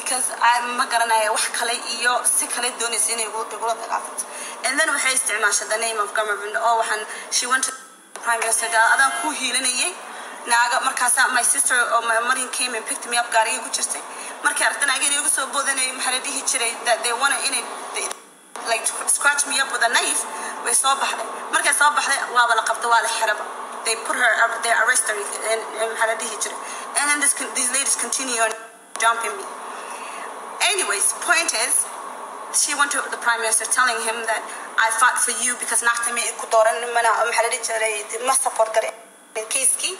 Because I ma garanaya wax kale iyo si kale doonaysa inay igula dagaalanto. And then waxay isticmaashay the name of government oo waxaan she went to the prime minister, adaan ku hiilinayay naaga. Markaasaa my sister oo Marian came and picked me up, gaarigii ku jirtay. Markay aragtay naaga inay igu soo boodanay, maxaa la dhihi jiray, that they wanna inay like scratch me up with a knife, way soo baxday. Markay soo baxday, waaba la qabtay, waa la xiraba. They put her up, they arrest her and maxaa la dhihi jiray, and then these ladies continue on jumping me. Anyways, point is, she went to the prime minister telling him that I fought for you because naagta ma ku dooran mana, maxaa la dhihi jiray, ma support gareyn case-kii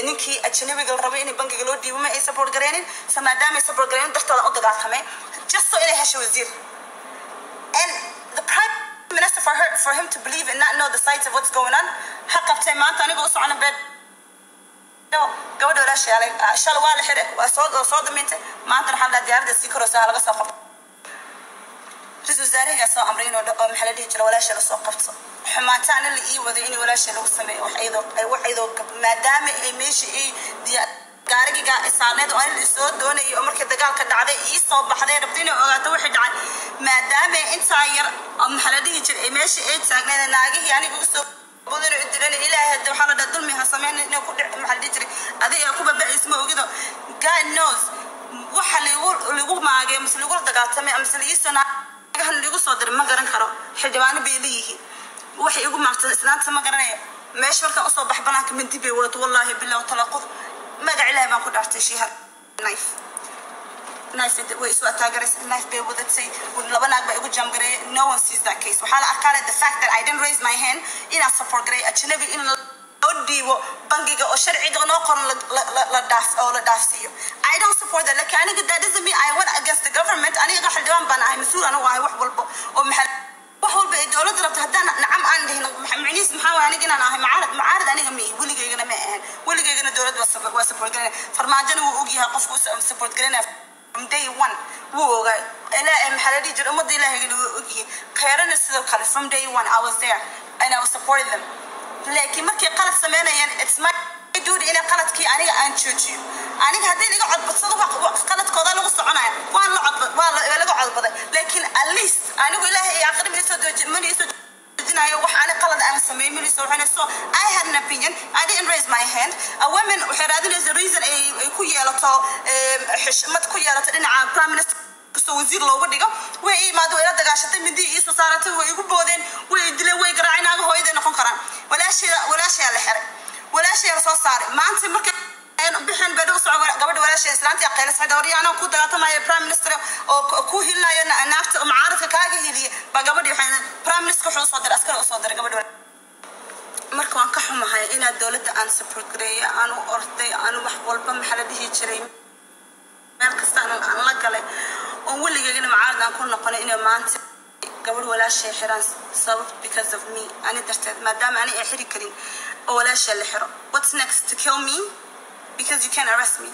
ninkii ajnabiga la rabay in bangiga loo dhiibo, ma ay support gareenin. So maadaama ay support gareenin, dartooda u dagaaltamay, just so inay hesho wasiir. And the prime minister, for him to believe and not know the sides of what's going on, ha qabtay. Maanta anigoo u socona bed gabadha walaashay shalay waa la xiray, waa soo damintay. Maantana waxaa la dhahay diyaaradda sii koraysa ha laga soo qabto. Ra-iisul wasaarahigaa soo amray inuu oo maxaa la dhihi jira, walaasha lasoo qabto. Xumaataana la ii waday in walaasha lagu sameeyo wax iyadoo maadaama ay meesha ay gaarigiga saarneed oo ani la soo doonayay oo markii dagaalka dhacday ii soo baxday, rabtay inay ogaato wixii dhacay, maadaama intaa yar oo maxaa la dhihi jiray ay meesha ay taagneed, naagihii aniga usoo badan oo dilan. Ilaahay hadda waxaa la dhaha dulmi ha sameyn inay ku dhic, maxaa la dhihi jiray, adiga ku baba'aysa ma ogido. God knows waxa lagu maagay mise lagula dagaaltamay mise la iisoo naagahan lagu soo diray, ma garan karo. Xildhibaano bay leeyihiin, waxay igu maagtay islaanta ma garanayo. Meesha markaan usoo bax banaanka, mindi bay wadato. Wallaahi billahi talaqud, magac Ilaahay baan ku dhaartay, she had knife, knife way isu ataagaraysa, knife bay wadatay. Laba naag baa igu jamgareeyay. No one sees that case. Waxaa la arkaa the fact that I didn't raise my hand inaan support gareeyo ajnabi in loo dhiibo bangiga oo sharciga noo qoran la dhaaf oo la dhaafsiiyo. I don't support that, laakiin aniga that doesn't mean I went against the government. Aniga xildhibaan baan ahay, mas-uul anigu ahay. Wax walbo oo maxaa wax walba ay dowladda rabto haddaan nacam aan dhihin, micnihiis maxaa waay aniga inaan ahay mucaarad? Mucaarad aniga ma ihi, weligaygana ma ahan, weligaygana dowladda waa support garanaya. Farmaajona wuu ogyahay qofku support garanaya from day one, wuu ogaa. Ilaa maxaa la dhihi jiray, ummadda Ilaahayna wuu ogyihiin. Kheerana sidoo kale, from day one I was there and I was supporting them. Laakiin markay qalad sameynayaan, it's my duty inay qaladkii aniga aan joojiyo. Aniga haddii laga codbadsado, qaladkooda lagu soconaya, waan la codbad, waa laga codbaday. Laakiin at least anigu Ilaahay iyo aakhira mana soo dooji, mana isoo joojinayo wax ani qalad aan sameeyay mana soo waxayna. So I had an opinion, I didn't raise my hand. A women waxay raadinaysa reason ay ku yeelato xishmad ku yeelato dhinaca prime minister kastoo wasiir looga dhigo. Way ii imaado, way ila dagaashatay, mindi ii soo saaratay, way igu boodeen, way i dileen, way garaaceen. Naaga hooyaday noqon karaan. Walaasheeda, walaashayaa la xiray, walaashayaa la soo saaray. Maanta markay bixin bay soco gabadha walaasheeda, islaantii qaylis xidha, anaa ku dagaatamaya prime minister oo ku hilinayo naagta oo mucaaradka kaaga hiliya baa gabadhii. Waxay prime minister wuxuu usoo diray askari, usoo diray gabadha. Marka waan ka xumahay inaad dowladda aan support gareeyo, aan u orday, aan wax walba, maxaa la dhihi jiray, meel kasta aan la galay oon weligeygana mucaarad aan ku noqonay, inay maanta gabadh walaashay xiraan sabab because of me, ani darteed, maadaama ani ay xiri karin oo walaashay la xiro. What's next? To kill me? Because you can't arrest me.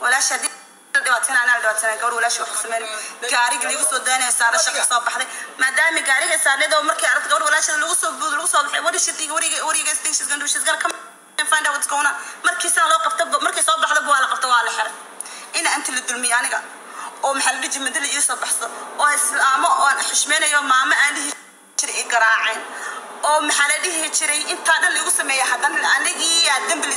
Walaashay haddii la dhibaatayna, anaa la dhibaatayna. Gabadh walaashay wax sameyn, gaariga lagu soo daanaya saara shaqa soo baxday, maadaama gaariga saarneed oo markii aragta gabadh walaasheeda lagu soo buud lagu soo baxay, what is she think? What do you guys think she's gonna do? She's gonna come and find out what's going on. Markii saa loo qabta, markii soo baxda waa la qabta, waa la xiray. Ina inta la dulmiyo aniga oo maxaa la dhihi jiray, mandala ii soo baxso oo islaamo oo aan xushmeynayo, maamo aan dhihi jiray, i garaaceen oo maxaa la dhihi jiray, intaa dhan lagu sameeya, haddana anigii aa dembi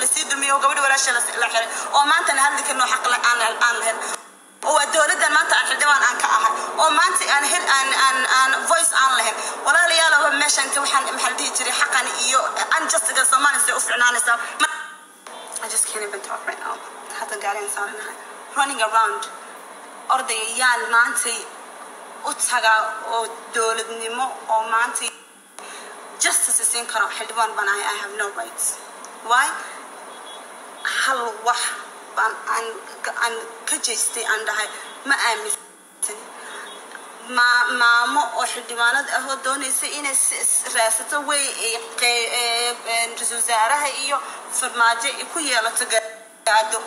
lasii dulmiyo oo gabadhi walaasha la xiray oo maantana hadli karno xaq aan lahayn, oo waa dowladdan maanta aan xildhibaan aan ka ahay oo maanta aan hel aan voice aan lahayn. Walaalayaal, meesha inta waxaan, maxaa la dhihi jiray, xaqan iyo unjustiga Soomaaliya say u ficnaanaysaa? I just can't even talk right now. Hadda gaarigan saaranahay, running around, ordayayaal maantay u tagaa oo dowladnimo oo maantay justice siin karo. Xildhibaan baan ahay, I have no rights. Why? Hal wax baan aan ka jeestay, aan dhahay ma aaminsan ma maamo oo xildhibaanad ah oo doonaysa inay raadsato way ay ra-iisul wasaaraha iyo Farmaajo ay ku yeelato gaado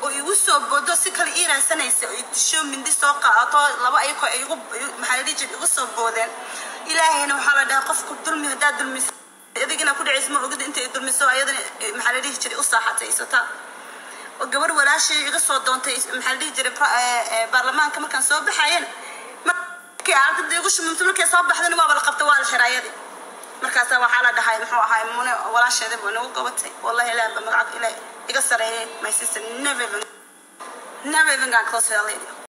oo igu soo bodo, si kale ii raadsanaysa oo i disho, mindi soo qaadato, laba ayako ay igu, maxaa la dhihi jiray, igu soo boodeen. Ilaahayna waxaa la dhahay qofku dulmi haddaad dulmiso adigina ku dhacaysa, ma ogida inta ay dulmiso ayadana, maxaa la dhihi jiray, u saaxatay isata. Oo gabar walaashay iga soo doontay, maxaa la dhihi jiray, baarlamaanka markaan soo baxayana, markii ardada igu shumumtay, markay soo baxdana waaba la qabtay, waa la xiray ayadii. Markaasaa waxaa la dhahay, muxuu ahaay, Mune walaasheeda baa nagu qabatay. Wallahi, Ilaah ba magaca Ilaah iga sareeyay, my sister never even got close to that lady.